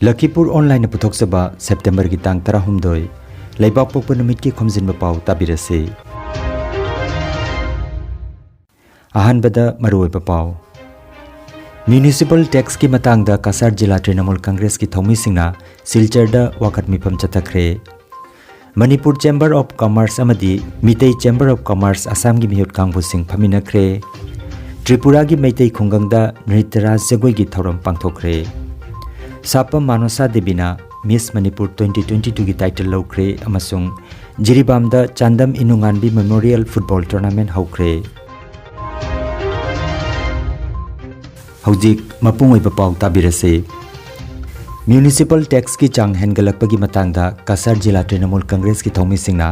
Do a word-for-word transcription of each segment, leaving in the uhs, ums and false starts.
ꯂꯈꯤꯄꯨꯔ ꯑꯣꯟꯂꯥꯏꯟꯅ ꯄꯨꯊꯣꯛꯆꯕ ꯁꯦꯞꯇꯦꯝꯕꯔꯒꯤ ꯇꯥꯡ ꯇꯔꯥꯍꯨꯝꯗꯣꯏ, ꯂꯩꯕꯥꯛꯄꯣꯛꯄ ꯅꯨꯃꯤꯠꯀꯤ ꯈꯣꯝꯖꯤꯟꯕ ꯄꯥꯎ ꯇꯥꯕꯤꯔꯁꯤ꯫ ꯑꯍꯥꯟꯕꯗ ꯃꯔꯨꯑꯣꯏꯕ ꯄꯥꯎ꯫ ꯃ꯭ꯌꯨꯅꯤꯁꯤꯄꯥꯜ ꯇꯦꯛꯁꯀꯤ ꯃꯇꯥꯡꯗ ꯀꯁꯥꯔ ꯖꯤꯂꯥ ꯇ꯭ꯔꯤꯅꯃꯨꯜ ꯀꯪꯒ꯭ꯔꯦꯁꯀꯤ ꯊꯧꯃꯤꯁꯤꯡꯅ ꯁꯤꯜꯆꯔꯗ ꯋꯥꯀꯠ ꯃꯤꯐꯝ ꯆꯠꯊꯈ꯭ꯔꯦ꯫ ꯃꯅꯤꯄꯨꯔ ꯆꯦꯝꯕꯔ ꯑꯣꯐ ꯀꯃꯔꯁ ꯑꯃꯗꯤ ꯃꯤꯇꯩ ꯆꯦꯝꯕꯔ ꯑꯣꯐ ꯀꯃꯔꯁ ꯑꯁꯥꯝꯒꯤ ꯃꯤꯍꯨꯠ ꯀꯥꯡꯕꯨꯁꯤꯡ ꯐꯝꯃꯤꯟꯅꯈ꯭ꯔꯦ꯫ ꯇ꯭ꯔꯤꯄꯨꯔꯥꯒꯤ ꯃꯩꯇꯩ ꯈꯨꯡꯒꯪꯗ ꯅ꯭ꯔꯤꯇ꯭ꯌ ꯔꯥꯁ ꯖꯒꯣꯏꯒꯤ ꯊꯧꯔꯝ ꯄꯥꯡꯊꯣꯛꯈ꯭ꯔꯦ꯫ ꯁꯥꯄꯝ ꯃꯥꯅꯣꯁꯥ ꯗꯦꯕꯤꯅ ꯃꯤꯁ ꯃꯅꯤꯄꯨꯔ ꯇ꯭ꯋꯦꯟꯇꯤ ꯇ꯭ꯋꯦꯟꯇꯤ ꯇꯨꯒꯤ ꯇꯥꯏꯇꯜ ꯂꯧꯈ꯭ꯔꯦ ꯑꯃꯁꯨꯡ ꯖꯤꯔꯤꯕꯥꯝꯗ ꯆꯥꯟꯗꯝ ꯏꯅꯨꯉꯥꯟꯕꯤ ꯃꯦꯃꯣꯔꯤꯌꯦꯜ ꯐꯨꯠꯕꯣꯜ ꯇꯣꯔꯅꯥꯃꯦꯟꯠ ꯍꯧꯈ꯭ꯔꯦ꯫ ꯍꯧꯖꯤꯛ ꯃꯄꯨꯡ ꯑꯣꯏꯕ ꯄꯥꯎ ꯇꯥꯕꯤꯔꯁꯤ꯫ ꯃ꯭ꯌꯨꯅꯤꯁꯤꯄꯥꯜ ꯇꯦꯛꯁꯀꯤ ꯆꯥꯡ ꯍꯦꯟꯒꯠꯂꯛꯄꯒꯤ ꯃꯇꯥꯡꯗ ꯀꯁꯥꯔ ꯖꯤꯂꯥ ꯇ꯭ꯔꯤꯅꯃꯨꯜ ꯀꯪꯒ꯭ꯔꯦꯁꯀꯤ ꯊꯧꯃꯤꯁꯤꯡꯅ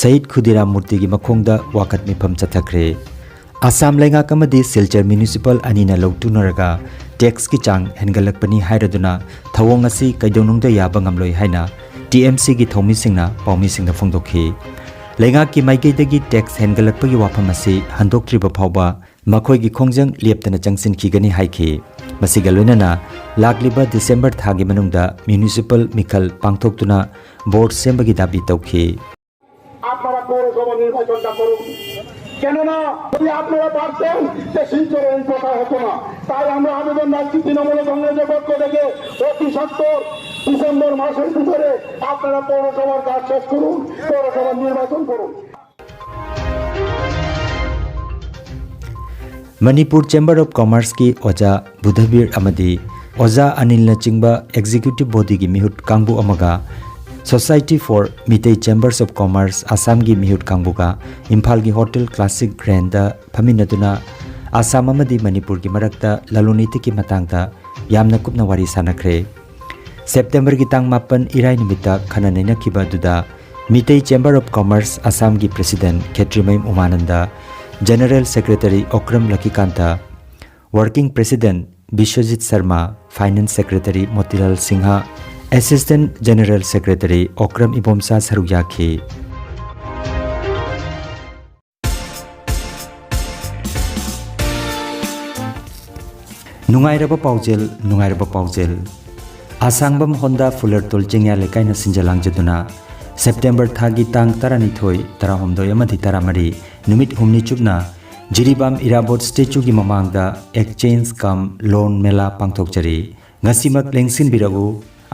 ꯁꯍꯤꯗ ꯈꯨꯗꯤꯔꯥꯝ ꯃꯨꯔꯇꯤꯒꯤ ꯃꯈꯣꯡꯗ ꯋꯥꯀꯠ ꯃꯤꯐꯝ ꯆꯠꯊꯈ꯭ꯔꯦ꯫ ꯑꯁꯥꯝ ꯂꯩꯉꯥꯛ ꯑꯃꯗꯤ ꯁꯤꯜꯆꯔ ꯃ꯭ꯌꯨꯅꯤꯁꯤꯄꯥꯜ ꯑꯅꯤꯅ ꯂꯧꯇꯨꯅꯔꯒ ꯇꯦꯛꯁꯀꯤ ꯆꯥꯡ ꯍꯦꯟꯒꯠꯂꯛꯄꯅꯤ ꯍꯥꯏꯔꯗꯨꯅ ꯊꯧꯑꯣꯡ ꯑꯁꯤ ꯀꯩꯗꯧꯅꯨꯡꯗ ꯌꯥꯕ ꯉꯝꯂꯣꯏ ꯍꯥꯏꯅ ꯇꯤ ꯑꯦꯝ ꯁꯤꯒꯤ ꯊꯧꯃꯤꯁꯤꯡꯅ ꯄꯥꯎꯃꯤꯁꯤꯡꯗ ꯐꯣꯡꯗꯣꯛꯈꯤ꯫ ꯂꯩꯉꯥꯛꯀꯤ ꯃꯥꯏꯀꯩꯗꯒꯤ ꯇꯦꯛꯁ ꯍꯦꯟꯒꯠꯂꯛꯄꯒꯤ ꯋꯥꯐꯝ ꯑꯁꯤ ꯍꯟꯗꯣꯛꯇ꯭ꯔꯤꯕ ꯐꯥꯎꯕ ꯃꯈꯣꯏꯒꯤ ꯈꯣꯡꯖꯪ ꯂꯦꯞꯇꯅ ꯆꯪꯁꯤꯟꯈꯤꯒꯅꯤ ꯍꯥꯏꯈꯤ꯫ ꯃꯁꯤꯒ ꯂꯣꯏꯅꯅ ꯂꯥꯛꯂꯤꯕ ꯗꯤꯁꯦꯝꯕꯔ ꯊꯥꯒꯤ ꯃꯅꯨꯡꯗ ꯃ꯭ꯌꯨꯅꯤꯁꯤꯄꯥꯜ ꯃꯤꯈꯜ ꯄꯥꯡꯊꯣꯛꯇꯨꯅ ꯕꯣꯔꯗ ꯁꯦꯝꯕꯒꯤ ꯗꯥꯕꯤ ꯇꯧꯈꯤ꯫ আপনারা পৌরসভা নির্বাচনটা করুন, কেননা যদি আপনারা পারতেন যে শিলচরে এই প্রকার হতো না। তাই আমরা আবেদন রাখছি তৃণমূল কংগ্রেসের পক্ষ থেকে অতি সত্বর ডিসেম্বর মাসের ভিতরে আপনারা পৌরসভার কাজ শেষ করুন, পৌরসভার নির্বাচন করুন। ꯃꯅꯤꯄꯨꯔ ꯆꯦꯝꯕꯔ ꯑꯣꯐ ꯀꯣꯃꯔꯁꯀꯤ ꯑꯣꯖꯥ ꯕꯨꯙꯕꯤꯔ ꯑꯃꯗꯤ ꯑꯣꯖꯥ ꯑꯅꯤꯜꯅꯆꯤꯡꯕ ꯑꯦꯛꯖꯤꯀ꯭ꯌꯨꯇꯤꯚ ꯕꯣꯗꯤꯒꯤ ꯃꯤꯍꯨꯠ ꯀꯥꯡꯕꯨ ꯑꯃꯒ Society for Meitei Chambers of Commerce ꯑꯁꯥꯝꯒꯤ ꯃꯤꯍꯨꯠ ꯀꯥꯡꯕꯨꯒ ꯏꯝꯐꯥꯜꯒꯤ ꯍꯣꯇꯦꯜ ꯀ꯭ꯂꯥꯁꯤꯛ ꯒ꯭ꯔꯦꯟꯗ ꯐꯝꯃꯤꯟꯅꯗꯨꯅ ꯑꯁꯥꯝ ꯑꯃꯗꯤ ꯃꯅꯤꯄꯨꯔꯒꯤ ꯃꯔꯛꯇ ꯂꯂꯣꯟ ꯏꯇꯤꯛꯀꯤ ꯃꯇꯥꯡꯗ ꯌꯥꯝꯅ ꯀꯨꯞꯅ ꯋꯥꯔꯤ ꯁꯥꯟꯅꯈ꯭ꯔꯦ꯫ ꯁꯦꯞꯇꯦꯝꯕꯔꯒꯤ ꯇꯥꯡ ꯃꯥꯄꯟ ꯏꯔꯥꯏ ꯅꯨꯃꯤꯠꯇ ꯈꯟꯅ ꯅꯩꯅꯈꯤꯕ ꯑꯗꯨꯗ ꯃꯤꯇꯩ ꯆꯦꯝꯕꯔ ꯑꯣꯐ ꯀꯃꯔꯁ ꯑꯁꯥꯝꯒꯤ ꯄ꯭ꯔꯦꯁꯤꯗꯦꯟꯠ ꯈꯦꯇ꯭ꯔꯤꯃꯌꯨꯝ ꯎꯃꯥꯅꯟꯗ, general secretary Okram Lakhikanta, working president Biswajit Sharma, finance secretary Motilal Singh, assistant general secretary Okram Ibomcha ꯁꯔꯨꯛ ꯌꯥꯈꯤ꯫ ꯅꯨꯡꯉꯥꯏꯔꯕ ꯄꯥꯎꯖꯦꯜ, ꯅꯨꯡꯉꯥꯏꯔꯕ ꯄꯥꯎꯖꯦꯜ꯫ ꯑꯁꯥꯡꯕꯝ ꯍꯣꯟꯗꯥ ꯐꯨꯂꯔꯇꯣꯜ ꯆꯤꯡꯌꯥ ꯂꯩꯀꯥꯏꯅ ꯁꯤꯟꯖ ꯂꯥꯡꯖꯗꯨꯅ ꯁꯦꯞꯇꯦꯝꯕꯔ ꯊꯥꯒꯤ ꯇꯥꯡ ꯇꯔꯥꯅꯤꯊꯣꯏ, ꯇꯔꯥꯍꯨꯝꯗꯣꯏ ꯑꯃꯗꯤ ꯇꯔꯥꯃꯔꯤ ꯅꯨꯃꯤꯠ ꯍꯨꯝꯅꯤ ꯆꯨꯞꯅ ꯖꯤꯔꯤꯕꯥꯝ ꯏꯔꯥꯕꯣꯠ ꯁ꯭ꯇꯦꯆꯨꯒꯤ ꯃꯃꯥꯡꯗ exchange cum loan ꯃꯦꯂꯥ ꯄꯥꯡꯊꯣꯛꯆꯔꯤ꯫ ꯉꯁꯤꯃꯛ ꯂꯦꯡꯁꯤꯟꯕꯤꯔꯛꯎ꯫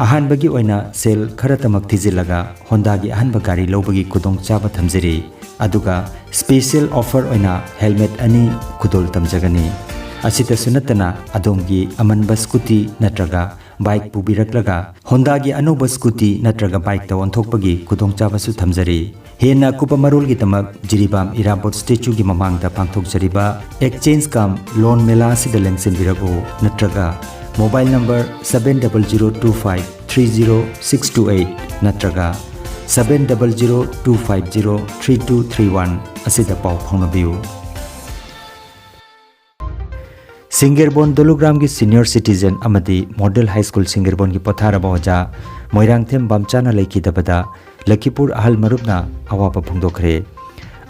ꯑꯍꯥꯟꯕꯒꯤ ꯑꯣꯏꯅ ꯁꯦꯜ ꯈꯔꯇꯃꯛ ꯊꯤꯖꯤꯜꯂꯒ ꯍꯣꯟꯗꯥꯒꯤ ꯑꯍꯟꯕ ꯒꯥꯔꯤ ꯂꯧꯕꯒꯤ ꯈꯨꯗꯣꯡꯆꯥꯕ ꯊꯝꯖꯔꯤ꯫ ꯑꯗꯨꯒ special offer ꯑꯣꯏꯅ helmet ꯑꯅꯤ ꯈꯨꯗꯣꯜ ꯇꯝꯖꯒꯅꯤ꯫ ꯑꯁꯤꯇꯁꯨ ꯅꯠꯇꯅ ꯑꯗꯣꯝꯒꯤ ꯑꯃꯟꯕ scooty ꯅꯠꯇ꯭ꯔꯒ bike ꯄꯨꯕꯤꯔꯛꯂꯒ ꯍꯣꯟꯗꯥꯒꯤ ꯑꯅꯧꯕ scooty ꯅꯠꯇ꯭ꯔꯒ bikeꯇ ꯑꯣꯟꯊꯣꯛꯄꯒꯤ ꯈꯨꯗꯣꯡꯆꯥꯕꯁꯨ ꯊꯝꯖꯔꯤ꯫ ꯍꯦꯟꯅ ꯑꯀꯨꯞꯄ ꯃꯔꯣꯜꯒꯤꯗꯃꯛ ꯖꯤꯔꯤꯕꯥꯝ ꯏꯔꯥꯕꯣꯠ ꯁ꯭ꯇꯦꯆꯨꯒꯤ ꯃꯃꯥꯡꯗ ꯄꯥꯡꯊꯣꯛꯆꯔꯤꯕ exchange cum loan ꯃꯦꯂꯥ ꯑꯁꯤꯗ ꯂꯦꯡꯁꯤꯟꯕꯤꯔꯛꯎ, ꯅꯠꯇ꯭ꯔꯒ mobile number seven double zero two five three zero six two eight ꯅꯠꯇ꯭ꯔꯒ seven double zero two five zero three two three one ꯑꯁꯤꯗ ꯄꯥꯎ ꯐꯥꯎꯅꯕꯤꯌꯨ꯫ ꯁꯤꯡꯒꯦꯔꯕꯣꯟ ꯗꯣꯂꯨꯒ꯭ꯔꯥꯝꯒꯤ senior citizen ꯑꯃꯗꯤ Model High School ꯁꯤꯡꯒꯦꯔꯕꯣꯟꯒꯤ ꯄꯣꯊꯥꯔꯕ ꯑꯣꯖꯥ ꯃꯣꯏꯔꯥꯡꯊꯦꯝ ꯕꯥꯝꯆꯥꯅ ꯂꯩꯈꯤꯗꯕꯗ ꯂꯈꯤꯄꯨꯔ ꯑꯍꯜ ꯃꯔꯨꯞꯅ ꯑꯋꯥꯕ ꯐꯣꯡꯗꯣꯛꯈ꯭ꯔꯦ꯫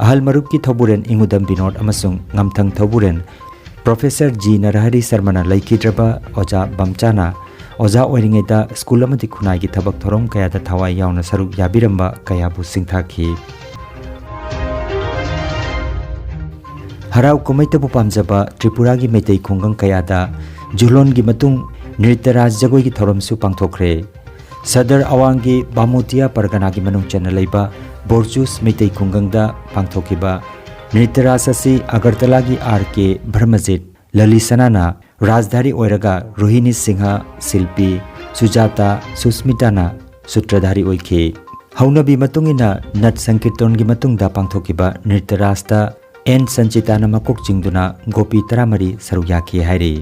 ꯑꯍꯜ ꯃꯔꯨꯞꯀꯤ ꯊꯧꯕꯨꯔꯦꯟ ꯏꯉꯨꯗꯝ ꯕꯤꯅꯣꯗ ꯑꯃꯁꯨꯡ ꯉꯝꯊꯪ ꯊꯧꯕꯨꯔꯦꯟ ꯄ꯭ꯔꯣꯐꯦꯁꯔ ꯖꯤ ꯅꯔꯍꯔꯤ ꯁꯔꯃꯅ ꯂꯩꯈꯤꯗ꯭ꯔꯕ ꯑꯣꯖꯥ ꯕꯝꯆꯥꯅ ꯑꯣꯖꯥ ꯑꯣꯏꯔꯤꯉꯩꯗ ꯁ꯭ꯀꯨꯜ ꯑꯃꯗꯤ ꯈꯨꯟꯅꯥꯏꯒꯤ ꯊꯕꯛ ꯊꯧꯔꯝ ꯀꯌꯥꯗ ꯊꯋꯥꯏ ꯌꯥꯎꯅ ꯁꯔꯨꯛ ꯌꯥꯕꯤꯔꯝꯕ ꯀꯌꯥꯕꯨ ꯁꯤꯡꯊꯥꯈꯤ꯫ ꯍꯔꯥꯎ ꯀꯨꯝꯍꯩꯇꯕꯨ ꯄꯥꯝꯖꯕ ꯇ꯭ꯔꯤꯄꯨꯔꯥꯒꯤ ꯃꯩꯇꯩ ꯈꯨꯡꯒꯪ ꯀꯌꯥꯗ ꯖꯨꯂꯣꯟꯒꯤ ꯃꯇꯨꯡ ꯅ꯭ꯔꯤꯇ꯭ꯌ ꯔꯥꯁ ꯖꯒꯣꯏꯒꯤ ꯊꯧꯔꯝꯁꯨ ꯄꯥꯡꯊꯣꯛꯈ꯭ꯔꯦ꯫ ꯁꯗꯔ ꯑꯋꯥꯡꯒꯤ ꯕꯥꯃꯣꯇꯤꯌꯥ ꯄꯔꯒꯅꯥꯒꯤ ꯃꯅꯨꯡ ꯆꯟꯅ ꯂꯩꯕ ꯕꯣꯔꯆꯨꯁ ꯃꯩꯇꯩ ꯈꯨꯡꯒꯪꯗ ꯄꯥꯡꯊꯣꯛꯈꯤꯕ ꯅ꯭ꯔꯤꯇ꯭ꯌ ꯔꯥꯁ ꯑꯁꯤ ꯑꯒꯔꯇꯂꯥꯒꯤ ꯑꯥꯔ ꯀꯦ ꯕ꯭ꯔꯍ꯭ꯃꯖꯤꯠ ꯂꯂꯤꯁꯅꯥꯅ ꯔꯥꯖꯙꯥꯔꯤ ꯑꯣꯏꯔꯒ ꯔꯣꯍꯤꯅꯤ ꯁꯤꯡꯍ, ꯁꯤꯜꯄꯤ, ꯁꯨꯖꯥꯇꯥ, ꯁꯨꯁꯃꯤꯇꯥꯅ ꯁꯨꯇ꯭ꯔꯙꯥꯔꯤ ꯑꯣꯏꯈꯤ꯫ ꯍꯧꯅꯕꯤ ꯃꯇꯨꯡ ꯏꯟꯅ ꯅꯠ ꯁꯪꯀꯤꯔꯇꯟꯒꯤ ꯃꯇꯨꯡꯗ ꯄꯥꯡꯊꯣꯛꯈꯤꯕ ꯅ꯭ꯔꯤꯇ꯭ꯌ ꯔꯥꯁꯇ ꯑꯦꯟ ꯁꯟꯆꯤꯇꯥꯅ ꯃꯀꯣꯛ ꯆꯤꯡꯗꯨꯅ ꯒꯣꯄꯤ ꯇꯔꯥꯃꯔꯤ ꯁꯔꯨꯛ ꯌꯥꯈꯤ ꯍꯥꯏꯔꯤ꯫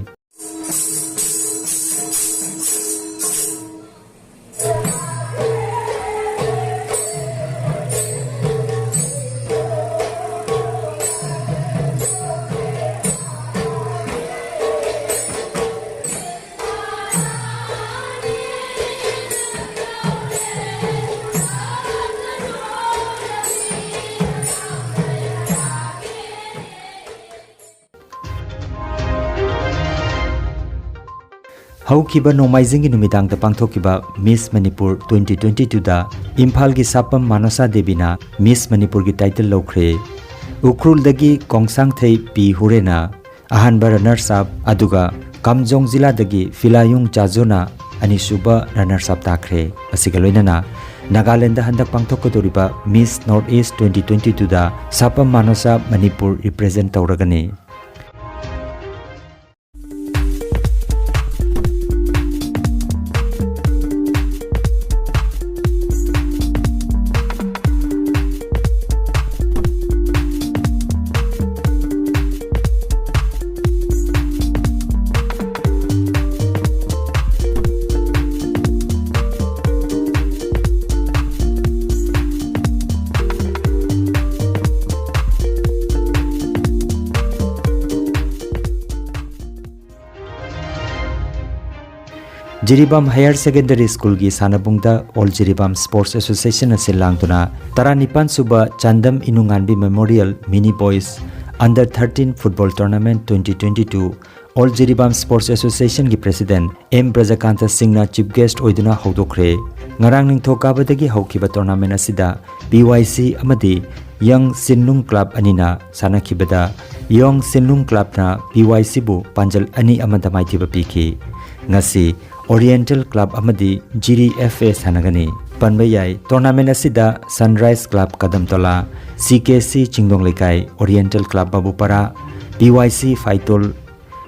ꯍꯧꯈꯤꯕ ꯅꯣꯡꯃꯥꯏꯖꯤꯡꯒꯤ ꯅꯨꯃꯤꯗꯥꯡꯗ ꯄꯥꯡꯊꯣꯛꯈꯤꯕ Miss Manipur twenty twenty-twoꯗ ꯏꯝꯐꯥꯜꯒꯤ ꯁꯥꯄꯝ ꯃꯥꯅꯣꯁꯥ ꯗꯦꯕꯤꯅ Miss Manipurꯒꯤ title ꯂꯧꯈ꯭ꯔꯦ꯫ ꯎꯈ꯭ꯔꯨꯜꯗꯒꯤ ꯀꯣꯡꯁꯥꯡꯊꯩ ꯄꯤ ꯍꯨꯔꯦꯅ ꯑꯍꯥꯟꯕ runners up, ꯑꯗꯨꯒ ꯀꯥꯝꯖꯣꯡ ꯖꯤꯂꯥꯗꯒꯤ ꯐꯤꯂꯥꯌꯨꯡ ꯆꯥꯖꯣꯅ ꯑꯅꯤꯁꯨꯕ runners up ꯇꯥꯈ꯭ꯔꯦ꯫ ꯃꯁꯤꯒ ꯂꯣꯏꯅꯅ ꯅꯥꯒꯥꯂꯦꯟꯗ ꯍꯟꯗꯛ ꯄꯥꯡꯊꯣꯛꯀꯗꯧꯔꯤꯕ Miss North East twenty twenty-twoꯗ ꯁꯥꯄꯝ ꯃꯥꯅꯣꯁꯥ Manipur represent ꯇꯧꯔꯒꯅꯤ꯫ Jiribam Higher Secondary Schoolꯒꯤ ꯁꯥꯟꯅꯕꯨꯡꯗ All Jiribam Sports Associationꯅ ꯁꯤꯜ ꯂꯥꯡꯗꯨꯅ ꯇꯔꯥꯅꯤꯄꯥꯟ ꯁꯨꯕ Chandam ꯏꯅꯨꯉꯥꯟꯕꯤ Memorial Mini Boys Under thirteen Football Tournament twenty twenty-two All Jiribam Sports Associationꯒꯤ President ꯑꯦꯝ ꯕ꯭ꯔꯖꯀꯥꯟꯇ ꯁꯤꯡꯅ Chief Guest ꯑꯣꯏꯗꯨꯅ ꯍꯧꯗꯣꯛꯈ꯭ꯔꯦ꯫ ꯉꯔꯥꯡ ꯅꯤꯡꯊꯧꯀꯥꯕꯗꯒꯤ ꯍꯧꯈꯤꯕ tournament ꯑꯁꯤꯗ ꯄꯤ ꯋꯥꯏ ꯁꯤ ꯑꯃꯗꯤ ꯌꯪ ꯁꯤꯟꯂꯨꯡ Club ꯑꯅꯤꯅ ꯁꯥꯟꯅꯈꯤꯕꯗ ꯌꯪ ꯁꯤꯟꯂꯨꯡ Clubꯅ ꯄꯤ ꯋꯥꯏ ꯁꯤꯕꯨ ꯄꯥꯟꯖꯜ ꯑꯅꯤ ꯑꯃꯗ ꯃꯥꯏꯊꯤꯕ ꯄꯤꯈꯤ꯫ ꯉꯁꯤ Oriental Club ꯑꯃꯗꯤ ꯖꯤꯔꯤ ꯑꯦꯐ ꯑꯦ ꯁꯥꯟꯅꯒꯅꯤ꯫ ꯄꯟꯕ ꯌꯥꯏ, tournament ꯑꯁꯤꯗ Sunrise Club ꯀꯗꯝꯇꯣꯂꯥ, ꯁꯤ ꯀꯦ ꯁꯤ ꯆꯤꯡꯗꯣꯡ ꯂꯩꯀꯥꯏ, Oriental Club ꯕꯥꯕꯨꯄꯥꯔꯥ, ꯄꯤ ꯋꯥꯏ ꯁꯤ ꯐꯥꯏꯇꯣꯜ,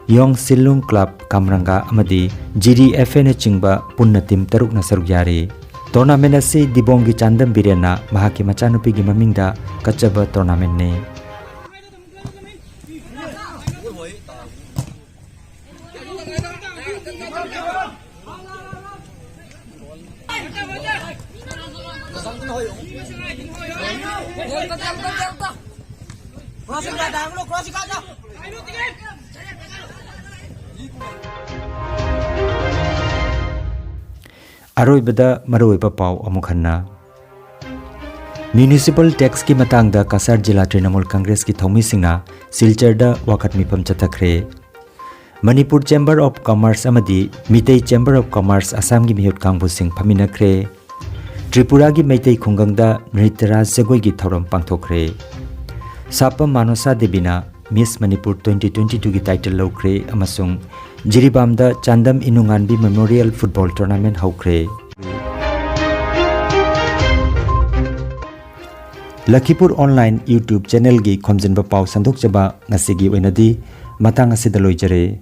ꯌꯣꯡ ꯁꯤꯜꯂꯨꯡ Club ꯀꯥꯝꯔꯪꯒꯥ ꯑꯃꯗꯤ ꯖꯤꯔꯤ ꯑꯦꯐ ꯑꯦꯅꯆꯤꯡꯕ ꯄꯨꯟꯅ team ꯇꯔꯨꯛꯅ ꯁꯔꯨꯛ ꯌꯥꯔꯤ꯫ Tournament ꯑꯁꯤ ꯗꯤꯕꯣꯡꯒꯤ ꯆꯥꯟꯗꯝ ꯕꯤꯔꯦꯟꯅ ꯃꯍꯥꯛꯀꯤ ꯃꯆꯥꯅꯨꯄꯤꯒꯤ ꯃꯃꯤꯡꯗ ꯀꯠꯆꯕ tournamentꯅꯤ꯫ ꯑꯔꯣꯏꯕꯗ ꯃꯔꯨꯑꯣꯏꯕ ꯄꯥꯎ ꯑꯃꯨꯛ ꯍꯟꯅ꯫ Municipal taxꯀꯤ ꯃꯇꯥꯡꯗ ꯀꯁꯥꯔ ꯖꯤꯂꯥ ꯇ꯭ꯔꯤꯅꯃꯨꯜ ꯀꯪꯒ꯭ꯔꯦꯁꯀꯤ ꯊꯧꯃꯤꯁꯤꯡꯅ ꯁꯤꯜꯆꯔꯗ ꯋꯥꯀꯠ ꯃꯤꯐꯝ ꯆꯠꯊꯈ꯭ꯔꯦ꯫ ꯃꯅꯤꯄꯨꯔ Chamber of Commerce ꯑꯃꯗꯤ ꯃꯤꯇꯩ Chamber of Commerce ꯑꯁꯥꯝꯒꯤ ꯃꯤꯍꯨꯠ ꯀꯥꯡꯕꯨꯁꯤꯡ ꯐꯝꯃꯤꯟꯅꯈ꯭ꯔꯦ꯫ ꯇ꯭ꯔꯤꯄꯨꯔꯥꯒꯤ ꯃꯩꯇꯩ ꯈꯨꯡꯒꯪꯗ ꯅ꯭ꯔꯤꯇ꯭ꯌ ꯔꯥꯁ ꯖꯒꯣꯏꯒꯤ ꯊꯧꯔꯝ ꯄꯥꯡꯊꯣꯛꯈ꯭ꯔꯦ꯫ ꯁꯥꯄꯝ ꯃꯥꯅꯣꯁꯥ ꯗꯦꯕꯤꯅ Miss Manipur twenty twenty-twoꯒꯤ title ꯂꯧꯈ꯭ꯔꯦ ꯑꯃꯁꯨꯡ ꯖꯤꯔꯤꯕꯥꯝꯗ ꯆꯥꯟꯗꯝ ꯏꯅꯨꯉꯥꯟꯕꯤ Memorial Football Tournament ꯍꯧꯈ꯭ꯔꯦ꯫ ꯂꯈꯤꯄꯨꯔ Online YouTube channelꯒꯤ ꯈꯣꯝꯖꯤꯟꯕ ꯄꯥꯎ ꯁꯟꯗꯣꯛꯆꯕ ꯉꯁꯤꯒꯤ ꯑꯣꯏꯅꯗꯤ ꯃꯇꯥꯡ ꯑꯁꯤꯗ ꯂꯣꯏꯖꯔꯦ꯫